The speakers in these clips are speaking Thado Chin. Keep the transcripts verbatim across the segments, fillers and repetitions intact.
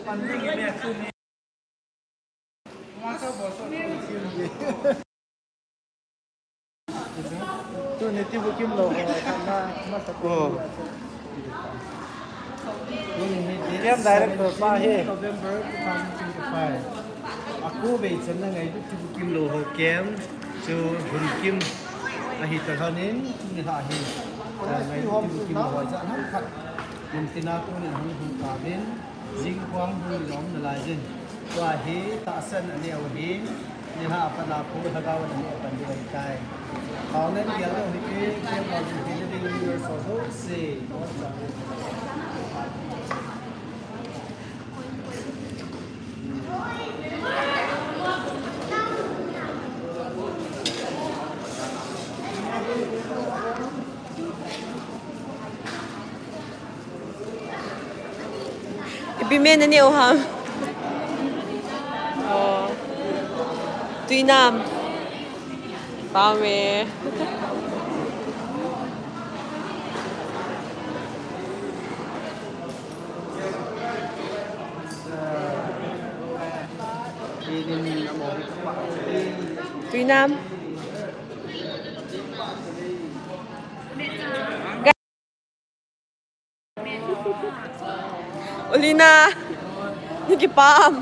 Tuni Tibukim lou ho, na, masa ko. Oh. Tuni hi Camp director pa hi. November two thousand twenty-five. Aku bei chan na ngai Tibukim lou ho camp chu hun kim ahi ta lhonin, tuni hi. Ah, ngai Tibukim lou ho, ja nam khat. Mun tina tuni hung hung ta bin. Jing khuang hung lom nalai jin. Tua hi tahsan aneo hi, nilhah a pat a phu lhagao in aneo pan ding ahitai. Hau nen gel ding hi, kem lom jin hi, ding hi, so so se. Ipi men naneo ham? Oh. Tuinam. Pame. Tuinam. Olina, nakipam.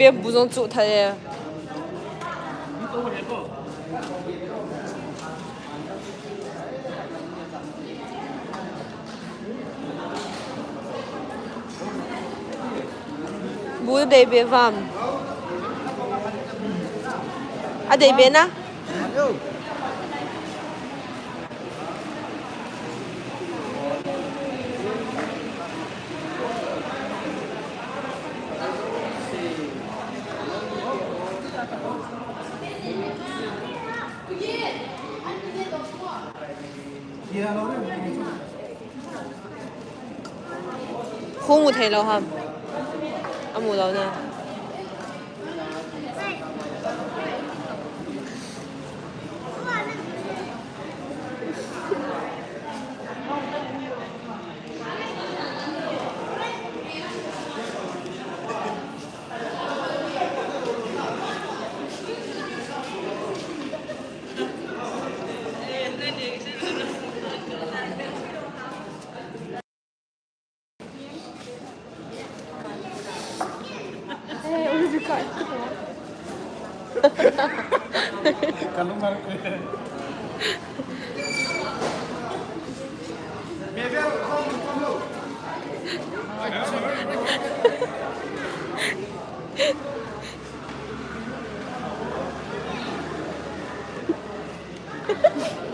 Bia bu jong chu thai e. Bu dei be vam. A dei be na. Khu mu thei lou ham. Amu lou na.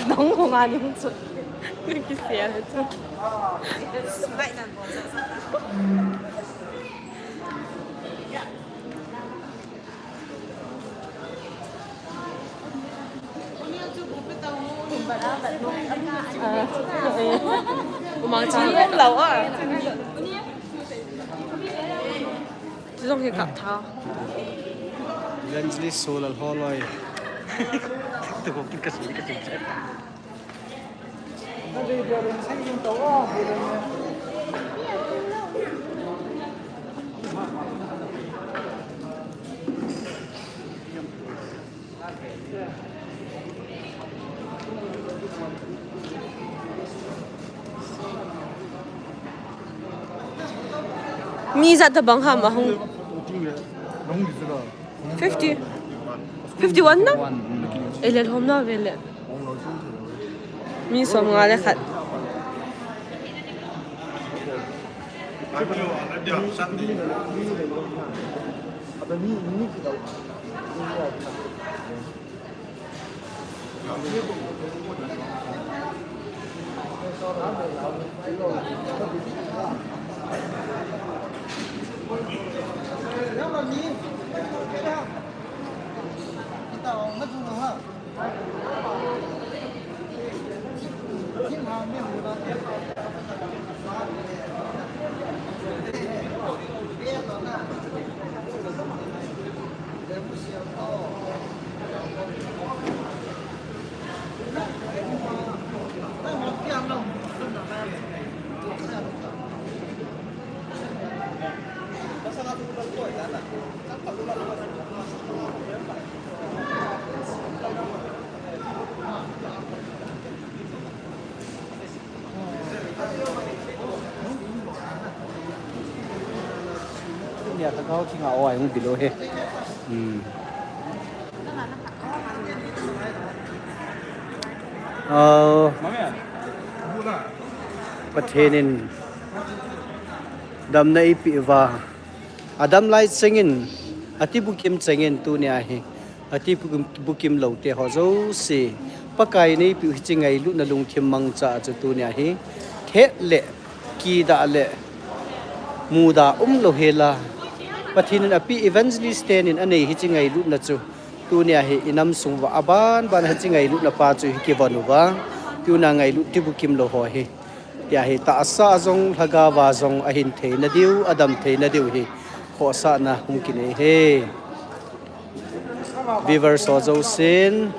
Nong hong ani hong chu. Kisia le chu. Umang chang lom lou a. Chu jong hi kap tha. Evangelist Solal holoi. Tu ko kit ka sui ka sui. Mi jat tabang ham ahung. Fifty. Fifty one na? Ei, lel hom na vele. Mi som nga le khat. Nia ka kau kinga o ai hung bilo he. Hmm. Ah, Pathen in damna eipeh uva, adam lai chengin, ati bukim chengin tunia hi, ati bukim, bukim lou te ho jouse, Pakai in eipeh u hiche ngailutna lungthim mangcha chu tunia hi, thet le, kidah le, mudah umlou hela, Pathen in apeh evangelist ten in anei hiche ngailutna chu, tunia hi inam sung uva aban ban hiche ngailutna pa chu hi kivon uva, tuna ngailut tibukim lou ho hi. Tia hi tahsa a jong, lhagao a jong, ahin theina diu, adam theina diu hi, khohsahna hung kinei e. Viewers ho jousen,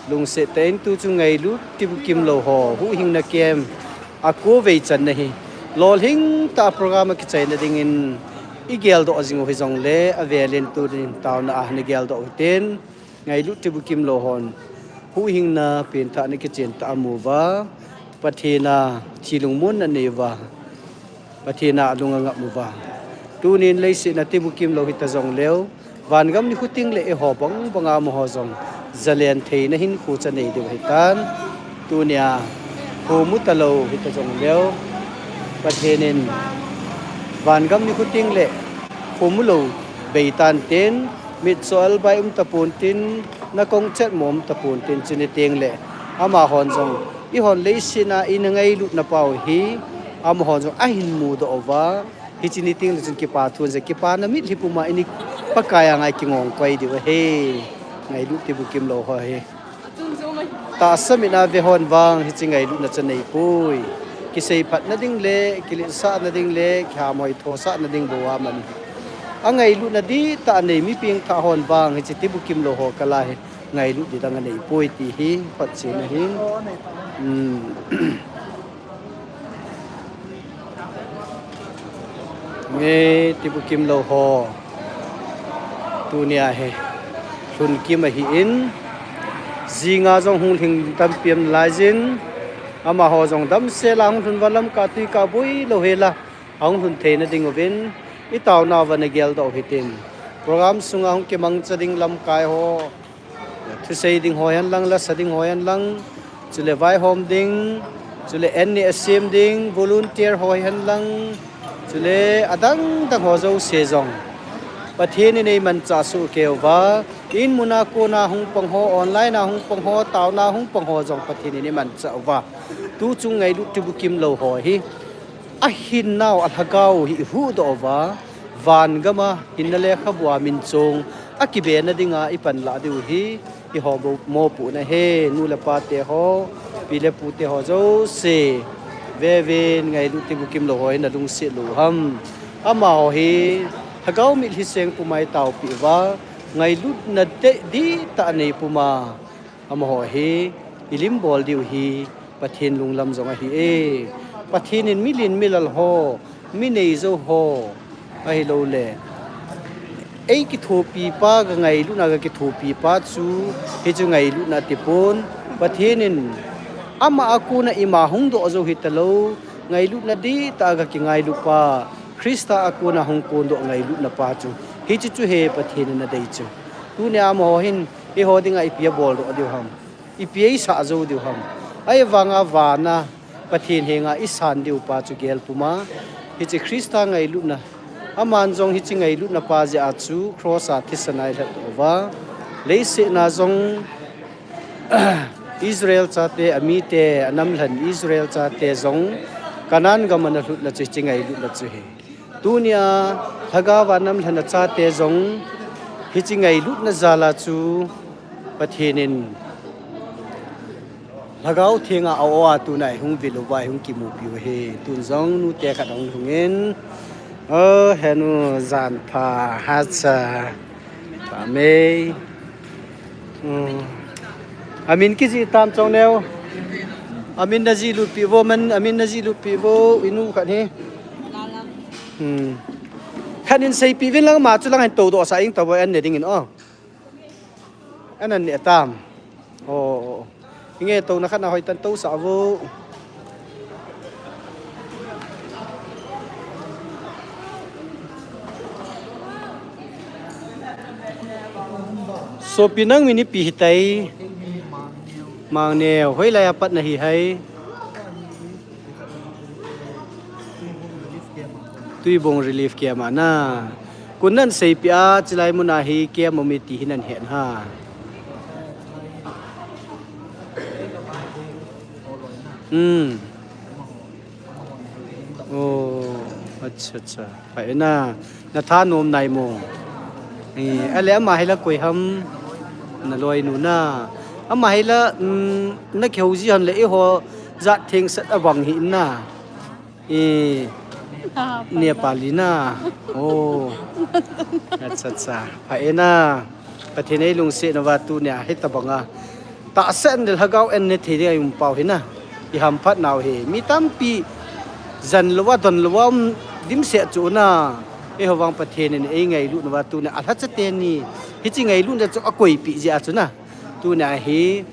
lungset tah in tu chu ngailut tibukim lou ho, huhhingna camp, a kovei channa hi, lolhing tah a program a kichaina dingin, i geldoh jing u hijongle, avel in tunin taona a na geldoh u hitin, ngailut tibukim lou hon, huhhingna pengthahna kichen tah a amu uva, Pathen a thi lungmonna anei uva, Pathen a lung angap uva. Tunin leiset a tibukim lou hita jongleu, vangam nikho teng le eiho bang banga amaho jong jalen theina hinkho chu anei diu ahitan. Tunia khomu talou hita jongleu, Pathen in vangam nikho teng le khomu lou bei tan tin, mitcho albai um tapon tin, na kong chet mo um tapon tin, chuni teng le amahon jong eihon leiset a ina ngailutna pau hi amahon jong ahin mudoh uva, hiche ni teng le chun kipa thu ahin sei, kipana mitlhi puma ini Pakai anga i kingong koi diu ahi. Ngailut tibukim lou ho hi. Tahsa mit a ve hon vang hiche ngailutna chu anei poi. Kisei phatna ding le, kiletsahna ding le, kihamhoi thosahna ding bou aman. Angailutna dihtah anei mi pengthah hon vang hiche tibukim lou ho kal a hi ngailut ding dang anei poi ti hi, phatchena hin. Hmm. Nge tibukim lou ho. Tunia hi lhun kim ahin. Jinga jong hung lhing tampi um laijin. Amaho jong damsel a hung lhun uva lamkah tuikah boilou hela ahung lhun theina ding uvin. I taona uva na geldoh u hitin. Program sunga hung kimangcha ding lamkai ho. Thusei ding ho hen lang, lasa ding ho hen lang, chule vaihom ding, chule N S M ding, volunteer ho hen lang, chule adang dang ho jouse jong Pathen in eimanchah soh kei uva, in muna kona hung pang ho, online a hung pang ho, taona hung pang ho jong Pathen in eimanchah uva. Tu chung ngailut tibukim lou ho hi. Ahinnau, alhagao hi i huhdoh uva, vangam a hinna lekhabu a min chong, akibena dinga i panlah diu hi, eiho mopohna ahi, nu le pa te ho, pi le pu te ho jouse, vevin ngailut tibukim lou ho hi na lungset lou ham. Amaho hi, lhagao mitlhi seng puma i taopeh uva, ngailutna dihtah anei puma. Amaho hi, i lim bol diu hi, Pathen lunglam jong ahi e. Pathen in milen milal ho, mi neijou ho, ahilouleh. Ei kithopi pa, ka ngailutna ka kithopi pa chu, hichu ngailutna tipon, Pathen in, ama a kona ima hungdoh jou hitalou, ngailutna dihtah ka kingailu pa, Christa a kona hung kondoh ngailutna pa chu, hichu chu ahi Pathen in adei chu. Tunia amaho hin, eiho dinga ipi abol doh diu ham. Ipi eisah jou diu ham. Ahivanga vana Pathen henga isan diu pa chu gel puma. Hiche Christa ngailutna. Aman jong hiche ngailutna pa jeh a chu cross a thisan a eilhat uva. Leiset a jong Israel chate, amite, anamlhen Israel chate jong Canaan gam ana lhutna chu hiche ngailutna chu ahi. Tunia Lhagao va namlhen a chate jong hiche ngailutna jal a chu Pathen in Lhagao Theng a a-o a tuna eihung vil uva eihung kimupi u ahi. Tun jong nute khat ahung lhung in, o, henu, jan pha, hacha, pha mei. Hmm. Amin kijih tam chong neo. Amin najih lut pi vo man, amin najih lut pi vo, inu khat hi. Hmm. Khat in seipeh uvin lang, ama chu lang hin toudoh sah ing, taboi an ne ding in, o. An an ne tam. O. Inge, touna khat na hoitah in tousah vo. Sopi, nang min ipi hitai? Mangneo, hoilai a pat nahi ham? Tuibong Relief Camp a na. Koi in ahin seipeh a, chulai mun a hi camp um e ti hi nahet ham? Hmm. O, acha, acha. Pha e na. Na thanom nai mo. Eh, ale ama hi la koi ham, naloinu na. Ama hi la, um, nakihou ji hon le eiho jat thengsel a vang hi na. Eh, Nepali na. O. Acha, acha. Pha e na. Pathen in eilungset nauva tunia hitabang a tahsa in le lhagao in ne thei ding a i um pau hi na. I hamphat nau hi. Mi tampi jan louva, don louva um dimset chu na. Eiho vang Pathen in eingailut nauva tunia alhacha teni hiche ngailutna chu akoipeh jeh a chu na. Tunia hi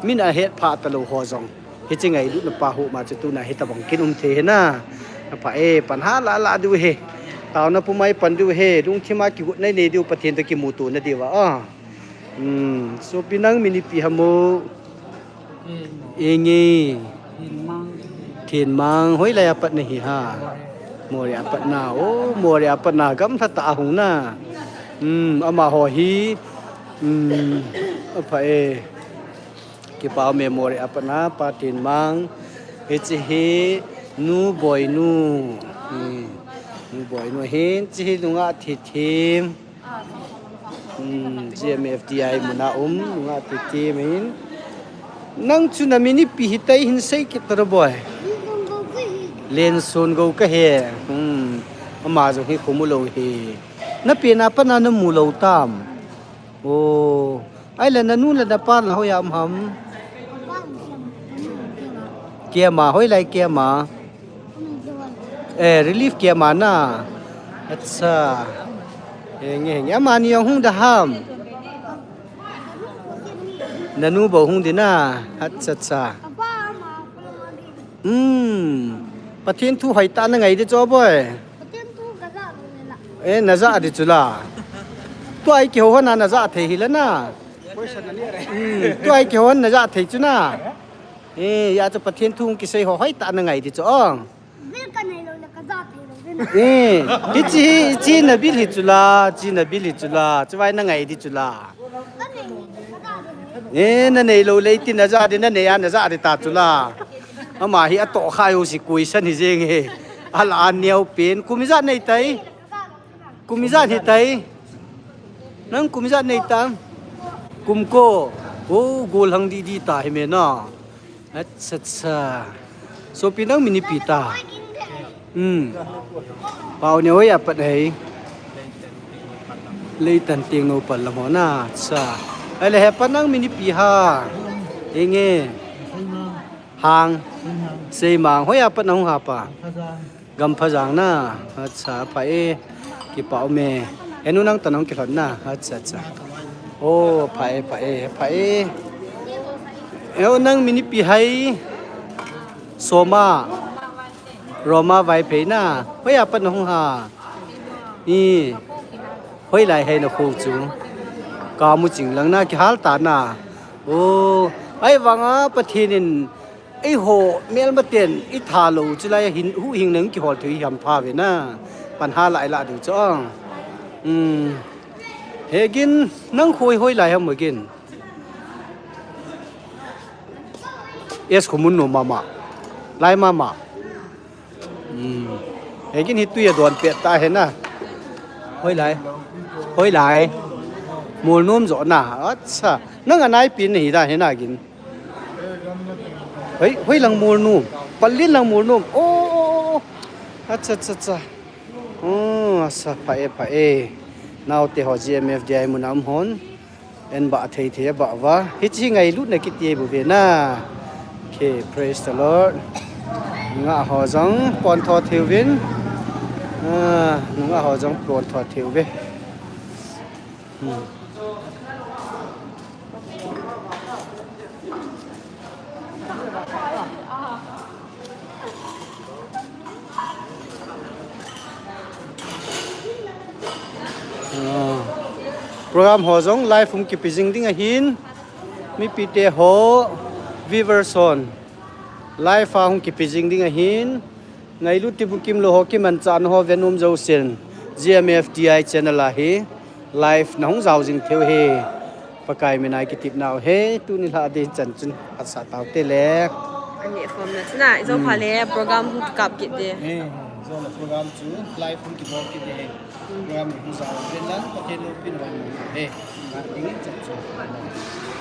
min ahet pha talou ho jong hiche ngailutna pa homa chu tunia hitabang kin um thei hi na. Apha e, pan ha la la diu hi. Taona puma i pan diu hi. Lungthim a kigot nei nei diu, Pathen toh kimuto na diu va. Ah. Hmm, sopi, nang min ipi ham o? Inge. Thenmang, hoilai a pat nahi ham? Moreh a pat na. O, Moreh a pat na. Gamlha tah a hung na. Hmm, amaho hi. Hmm, apha e. Kipa um e, Moreh a pat na, Pa Thenmang. Hiche hi Nu Boinu. Hmm. Nu Boinu hin, hiche hi nungah thithem. Hmm, G M F D I mun a um, nungah thithem hin. Nang chu na min ipi hitai, hin sei kit tara boi. Lenson Go kahi. Hmm. Ama jong hi khomu lou hi. Na pen a pat na namu lou tam? O. Ahile nanu le napa la hoiya um ham? Camp a, hoilai camp a? Eh, relief camp a na. Acha. Henge, henge. Amani jong hung da ham? Nanu bou hung di na. Acha, acha. Hmm. Pathen thu hoitah a na ngai di chu boi. Pathen thu ka ja lou le la. Eh, na ja di chu la. Tua i kihou hon a na ja thei hi la na. Hmm, tua i kihou hon na ja thei chu na. Eh, hijeh chun Pathen thu kisei ho hoitah a na ngai di chu ong. Bil ka nei lou le ka ja thei lou le na. Eh, hiche hi, hiche na bil hi chu la, hiche na bil hi chu la, chuvai na ngai di chu la. Ka nei le ka ja thei lou le. Eh, na nei lou le iti na ja di, na nei a na ja di ta chu la. Ama hi atoh kha u si kuisan hi jeng e. Ala a neo pen. Kum ijat nei tai? Kum ijat hi tai? Nang kum ijat nei tam? Kum ko. O, gollhang di di ta hi me na. Acha, acha. Sopi, nang min ipi ta? Hmm. Pau ne hoiya pat ahi? Leitan Tengnoupal lam ho na. Acha. Ahile hepa, nang min ipi ham? Inge. Hang. Seimang. Hoiya pat na hung ham pa? Gamphajang na. Acha, pha e. Kipa um e. Henu, nang toh nahung kilhon na. Acha, acha. O, pha e, pha e, pha e. Eo, nang min ipi ham? Soma. Roma Vaiphei na. Hoiya pat na hung ham? I. Hoilai ham na kho chu? Kamuching lang na, kihal ta na. O. Ahivang a Pathen in eiho melmaten i thalou chulai a hin, huhhingna hung kihol thei hi hampha ve na. Pan ha lai la diu chu ong. Um. Hegin, nang kho hi hoilai ham hegin? Yes, khumun no mama. Lai mama. Hmm. Hegin hi tui a don pet ta hena. Hoilai. Hoilai. Mol nom jo na. Acha. Nang anai pin hi da hena gin. Hoi, hoi lang mol nom. Palin lang mol nom. Oh, oh, oh, oh. Acha, acha, acha. Oh, asa pha e, pha e. Naote ho G M F D I mun a um hon. En ba thei thei ba va. Hichi ngailutna kiti e bu ve na. Okay, praise the Lord. Nga ho jong pon tho thei uvin. Ah, nga ho jong pon tho thei uve. Hmm. Ah. Program ho jong live hung kipe jing ding ahin. Mipite ho, viewers hon. Live a hung kipe jing ding ahin. Ngailut ti bukim lou ho kimanchah na ho ve nom jousen. G M F D I channel a hi. Live na hung jao jing thei u hi. Pakai mina i kitepna u hi. Tuni lha ding chan chun phatsah tau te le. Ani form na chuna, i jo pha le program hung kap kit de. Eh, jo le program chu live hung kibol kit de hi. Program hung jao ve lang, Pathen loupina um hi. Ka ding chan chu.